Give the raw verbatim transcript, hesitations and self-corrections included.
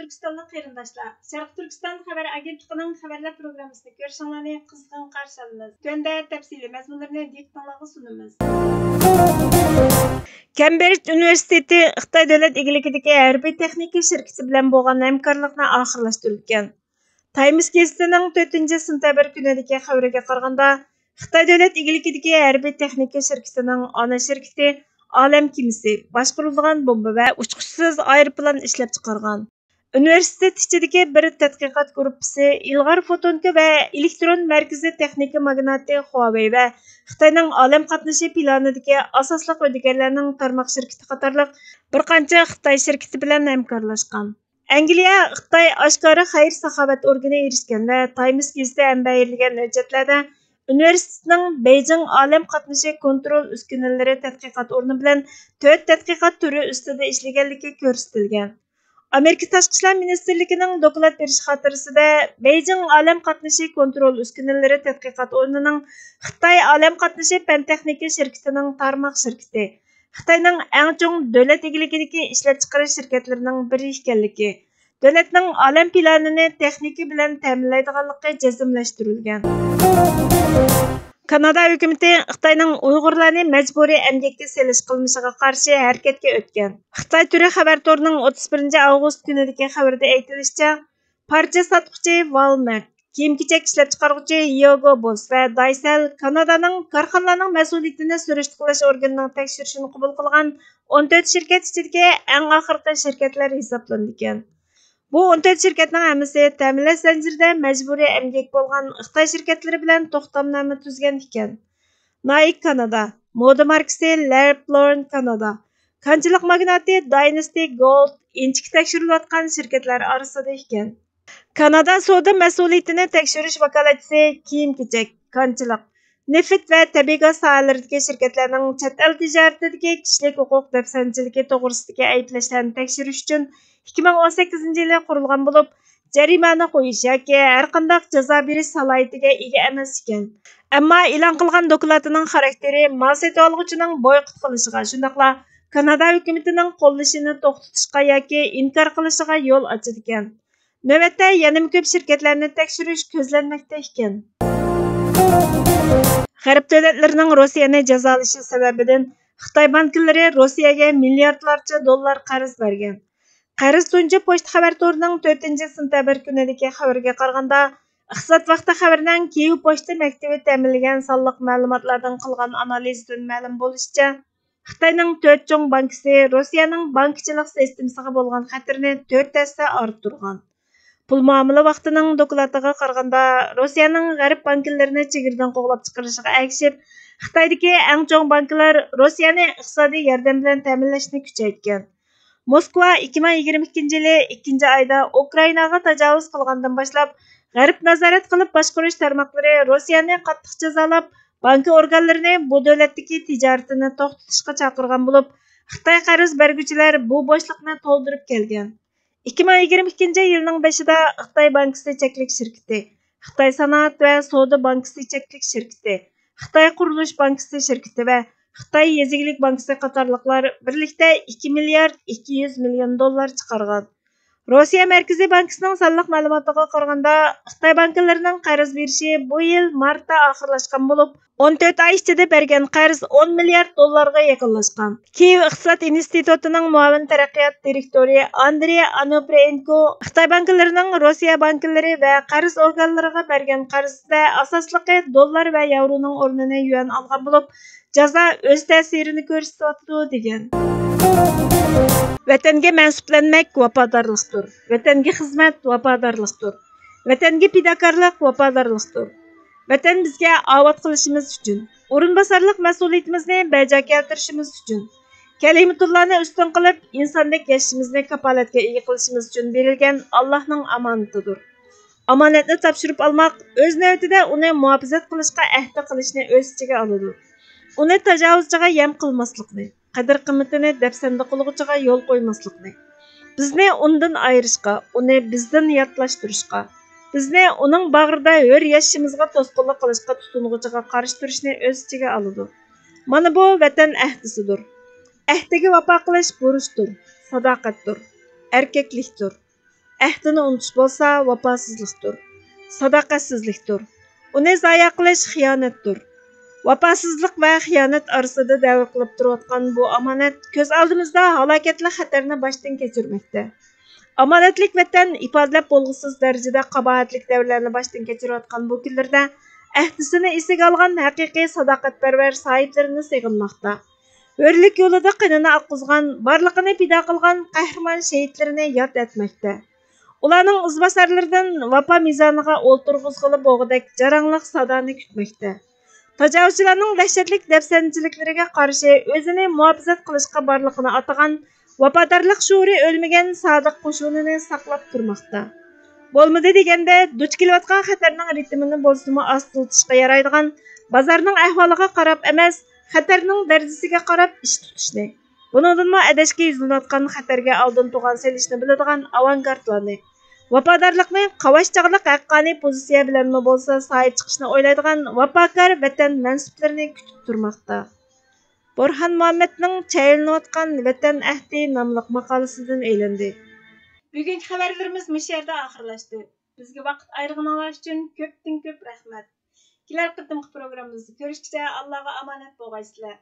تۈركىستانلىق قېرىنداشلار، شەرقىي تۈركىستان خەۋەر ئاگېنتلىقىنىڭ خەۋەرلەر پروگراممىسىنى كۆرۈشۈڭلارنى قىزغىن قارشى ئالىمىز. تۆۋەندە تەپسىلىي مەزمۇنلىرىنى دىققىتىڭلارغا سۇنىمىز. كەمبرىج ئۇنىۋېرسىتېتى خىتاي دۆلەت ئىگىلىكىدىكى ھەربىي تېخنىكا شىركىتى بىلەن بولغان ھەمكارلىقنى ئاخىرلاشتۇرىدىكەن. تايمس گېزىتىنىڭ تۆتىنچى سېنتەبىر كۈنىدىكى خەۋىرىگە قارىغاندا، خىتاي دۆلەت ئىگىلىكىدىكى ھەربىي تېخنىكا شىركىتىنىڭ ئانا شىركىتى ئالەم كېمىسى، باشقۇرۇلىدىغان بومبا ۋە ئۇچقۇچسىز ئايروپىلان ئىشلەپچىقارغان. ئۇنىۋېرسىتېت ئىچىدىكى بىر تەتقىقات گۇرۇپپىسى ئىلغار فوتونكا ۋە ئېلېكترون مەركىزى تېخنىكا ماگناتى خۇاۋېي ۋە خىتاينىڭ ئالەم قاتنىشى پىلانىدىكى ئاساسلىق ھۆددىگەرلەرنىڭ تارماق شىركىتى قاتارلىق بىر قانچە خىتاي شىركىتى بىلەن ھەمكارلاشقان. ئەنگلىيە خىتاي ئاشكارا خەير-ساخاۋەت ئورگىنى ئېرىشكەن ۋە تايمس گېزىتى ھەمبەھىرلىگەن ھۆججەتلەردە ئۇنىۋېرسىتېتنىڭ بېيجىڭ ئالەم قاتنىشى كونترول ئۈسكۈنىلىرى تەتقىقات ئورنى بىلەن تۆت تەتقىقات تۈرى ئۈستىدە ئىشلىگەنلىكى كۆرسىتىلگەن. ئامېرىكا تاشقى ئىشلار مىنىستىرلىكىنىڭ دوكلات بېرىش خاتىرىسىدە، بېيجىڭ ئالەم قاتنىشى كونترول ئۈسكۈنىلىرى تەتقىقات ئورنىنىڭ خىتاي ئالەم قاتنىشى پەن-تېخنىكا شىركىتىنىڭ تارماق شىركىتى، خىتاينىڭ ئەڭ چوڭ دۆلەت ئىگىلىكىدىكى ئىشلەپچىقىرىش شىركەتلىرىنىڭ بىرى ئىكەنلىكى، دۆلەتنىڭ ئالەم پىلانىنى تېخنىكا بىلەن تەمىنلەيدىغانلىقى جەزملەشتۈرۈلگەن. كانادا ھۆكۈمىتى خىتاينىڭ ئۇيغۇرلارنى مەجبۇرىي ئەمگەككە سېلىش قىلمىشىغا قارشى ھەرىكەتكە ئۆتكەن. خىتاي تۈرى خەۋەر تورىنىڭ ئوتتۇز بىرىنچى ئاۋغۇست كۈنىدىكى خەۋىرىدە ئېيتىلىشىچە، پارچە ساتقۇچى ۋالمارت، كىيىم-كېچەك ئىشلەپچىقارغۇچى ھيوگو بوس ۋە دايسەل كانادانىڭ كارخانىلارنىڭ مەسئۇلىيىتىنى سۈرۈشتە قىلىش ئورگىنىنىڭ تەكشۈرۈشىنى قوبۇل قىلغان ئون تۆت شىركەت ئىچىدىكى ئەڭ ئاخىرقى شىركەتلەر ھېسابلىنىدىكەن. بۇ ئون تۆت شىركەتنىڭ ھەممىسى تەمىنلەش زەنجىرىدە مەجبۇرىي ئەمگەك بولغان خىتاي شىركەتلىرى بىلەن توختامنامە تۈزگەن ئىكەن. نايك كانادا، مودا ماركىسى رەلف لورېن كانادا، كانچىلىق ماگناتى داينېستى گولد ئىنچىكە تەكشۈرۈلۈۋاتقان شىركەتلەر ئارىسىدا ئىكەن. كانادا سودا مەسئۇلىيىتىنى تەكشۈرۈش ۋاكالەتچىسى كىيىم-كېچەك، كانچىلىق، نېفىت ۋە تەبىئىي گاز ساھەلىرىدىكى شىركەتلەرنىڭ چەت ئەل تىجارىتىدىكى كىشىلىك ھوقۇق دەپسەندىچىلىكى توغرىسىدىكى ئەيىبلەشلەرنى تەكشۈرۈش ئۈچۈن ئىككى مىڭ ئون سەككىزىنچى يىلى قۇرۇلغان بولۇپ، جەرىمانە قويۇش ياكى ھەرقانداق جازا بېرىش سالاھىيىتىگە ئىگە ئەمەس ئىكەن. ئەمما ئېلان قىلغان دوكلاتىنىڭ خاراكتېرى مال سېتىۋالغۇچىنىڭ بويكوت قىلىشىغا، شۇنداقلا كانادا ھۆكۈمىتىنىڭ قوللىشىنى توختىتىشقا ياكى ئىنكار قىلىشىغا يول ئاچىدىكەن. نۆۋەتتە يەنىمۇ كۆپ شىركەتلەرنى تەكشۈرۈش كۆزلەنمەكتە ئىكەن. غەرب دۆلەتلىرىنىڭ روسىيەنى جازالىشى سەۋەبىدىن خىتاي بانكىلىرى روسىيەگە مىلياردلارچە دوللار قەرز بەرگەن. قەرز تۇنجى پوچتا خەۋەر تورىنىڭ تۆتىنچى سېنتەبىر كۈنىدىكى خەۋىرىگە قارىغاندا، ئىقتىساد ۋاقتى خەۋىرىنىڭ كىيېۋ پوچتا مەكتىۋى تەمىنلىگەن سانلىق مەلۇماتلاردىن قىلغان ئانالىزىدىن مەلۇم بولۇشىچە، خىتاينىڭ تۆت چوڭ بانكىسى روسىيەنىڭ بانكىچىلىق سىستېمىسىغا بولغان خەتىرىنى تۆت ھەسسە ئارتتۇرغان. پۇل مۇئامىلە ۋاقتىنىڭ دوكلاتىغا قارىغاندا، روسىيەنىڭ غەرب بانكىلىرىنى چېگرىدىن قوغلاپ چىقىرىشىغا ئەگىشىپ، خىتايدىكى ئەڭ چوڭ بانكىلار روسىيەنى ئىقتىسادىي ياردەم بىلەن تەمىنلەشنى كۈچەيتكەن. موسكۋا ئىككى مىڭ يىگىرمە ئىككىنچى يىلى ئىككىنچى ئايدا ئۇكرائىناغا تاجاۋۇز قىلغاندىن باشلاپ، غەرب نازارەت قىلىپ باشقۇرۇش تارماقلىرى روسىيەنى قاتتىق جازالاپ، بانكا ئورگانلىرىنى بۇ دۆلەتتىكى تىجارىتىنى توختىتىشقا چاقىرغان بولۇپ، خىتاي قەرز بەرگۈچىلەر بۇ بوشلۇقنى تولدۇرۇپ كەلگەن. ئىككى مىڭ يىگىرمە ئىككىنچى يىلنىڭ بېشىدا خىتاي بانكىسى چەكلىك شىركىتى، خىتاي سانائەت ۋە سودا بانكىسى چەكلىك شىركىتى، خىتاي قۇرۇلۇش بانكىسى شىركىتى ۋە خىتاي يېزا ئىگىلىك بانكىسى قاتارلىقلار بىرلىكتە ئىككى مىليارد ئىككى يۈز مىليون دوللار چىقارغان. روسىيە مەركىزىي بانكىسىنىڭ سانلىق مەلۇماتىغا قارىغاندا، خىتاي بانكىلىرىنىڭ قەرز بېرىشى بۇ يىل مارتتا ئاخىرلاشقان بولۇپ، ئون تۆت ئاي ئىچىدە بەرگەن قەرز ئون مىليارد دوللارغا يېقىنلاشقان. كىيېۋ ئىقتىساد ئىنستىتۇتىنىڭ مۇئاۋىن تەرەققىيات دىرېكتورى ئاندرېي ئانوپرېنكو خىتاي بانكىلىرىنىڭ روسىيە بانكىلىرى ۋە قەرز ئورگانلىرىغا بەرگەن قەرزىدە ئاساسلىقى دوللار ۋە ياۋرونىڭ ئورنىنى يۈەن ئالغان بولۇپ، جازا ئۆز تەسىرىنى كۆرسىتىۋاتىدۇ، دېگەن. ۋەتەنگە مەنسۇپلەنمەك ۋاپادارلىقتۇر. ۋەتەنگە خىزمەت ۋاپادارلىقتۇر. ۋەتەنگە پىداكارلىق ۋاپادارلىقتۇر. ۋەتەن بىزگە ئاۋات قىلىشىمىز ئۈچۈن، ئورۇنباسارلىق مەسئۇلىيىتىمىزنى بەجا كەلتۈرۈشىمىز ئۈچۈن، كەلىمىتۇللانى ئۈستۈن قىلىپ، ئىنساندەك ياشىشىمىزنى كاپالەتكە ئىگە قىلىشىمىز ئۈچۈن بېرىلگەن ئاللاھنىڭ ئامانىتىدۇر. ئامانەتنى تاپشۇرۇپ ئالماق، ئۆز نۆۋىتىدە ئۇنى مۇھاپىزەت قىلىشقا ئەھدە قىلىشنى ئۆز ئىچىگە ئالىدۇ. ئۇنى تاجاۋۇزچىغا يەم قىلماسلىقنى، قەدىر-قىممىتىنى دەپسەندە قىلغۇچىغا يول قويماسلىقنى، بىزنى ئۇندىن ئايرىشقا، ئۇنى بىزدىن ياتلاشتۇرۇشقا، بىزنى ئۇنىڭ باغرىدا ھۆر ياشىشىمىزغا توسقۇنلۇق قىلىشقا تۇتۇنغۇچىغا قارشى تۇرۇشنى ئۆز ئىچىگە ئالىدۇ. مانا بۇ ۋەتەن ئەھدىسىدۇر. ئەھدىگە ۋاپا قىلىش بۇرچتۇر، ساداقەتتۇر، ئەركەكلىكتۇر. ئەھدىنى ئۇنتۇش بولسا ۋاپاسىزلىقتۇر، ساداقەتسىزلىكتۇر. ئۇنى زايە قىلىش خىيانەتتۇر. ۋاپاسىزلىق ۋە خىيانەت ئارىسىدا دەۋر قىلىپ تۇرۇۋاتقان بۇ ئامانەت كۆز ئالدىمىزدا ھالاكەتلىك خەتەرنى باشتىن كەچۈرمەكتە. ئامانەتلىك ۋەتەن ئىپادىلەپ بولغۇسىز دەرىجىدە قاباھەتلىك دەۋرلەرنى باشتىن كەچۈرۈۋاتقان بۇ كۈنلەردە ئەھدىسىنى ئېسىگە ئالغان ھەقىقىي ساداقەتپەرۋەر ساھىبلىرىنى سېغىنماقتا. ھۆرلۈك يولىدا قېنىنى ئاققۇزغان، بارلىقىنى پىدا قىلغان قەھرىمان شېھىتلىرىنى ياد ئەتمەكتە. ئۇلارنىڭ ئىزباسارلىرىدىن ۋاپا مىزانىغا ئولتۇرغۇزغىلى بولغۇدەك جاراڭلىق سادانى كۈتمەكتە. تاجاۋۇزچىلارنىڭ دەھشەتلىك دەپسەندىچىلىكلىرىگە قارشى ئۆزىنى مۇھاپىزەت قىلىشقا بارلىقىنى ئاتىغان ۋاپادارلىق شورى ئۆلمىگەن سادىق قوشۇنىنى ساقلاپ تۇرماقتا. بولمىدى دېگەندە، دۇچ كېلىۋاتقان خەتەرنىڭ رىتىمىنى بولسىمۇ ئاستىلىتىشقا يارايدىغان، بازارنىڭ ئەھۋالىغا قاراپ ئەمەس، خەتەرنىڭ دەرىجىسىگە قاراپ ئىش تۇتۇشنى، بۇنىڭدىنمۇ ئەدەشكە يۈزلىنىۋاتقان خەتەرگە ئالدىن تۇغان سېلىشنى بىلىدىغان ئاۋانگارتلارنى، ۋاپادارلىقنى قاۋاشچاغلىق ھەققانىي پوزىتسىيە بىلەنمۇ بولسا ساھىب چىقىشنى ئويلايدىغان ۋاپاكار ۋەتەن مەنسۇپلىرىنى كۈتۈپ تۇرماقتا. بورھان مۇھەممەدنىڭ چايلىنىۋاتقان ۋەتەن ئەھدى ناملىق ماقالىسىدىن ئېلىندى. بۈگۈنكى خەۋەرلىرىمىز مۇشۇ يەردە ئاخىرلاشتى. بىزگە ۋاقىت ئايرىغىنىڭلار ئۈچۈن كۆپتىن كۆپ رەھمەت. كېلەر قېتىمقى پروگراممىمىزدا كۆرۈشكىچە ئاللاغا ئامانەت بولغايسىلەر.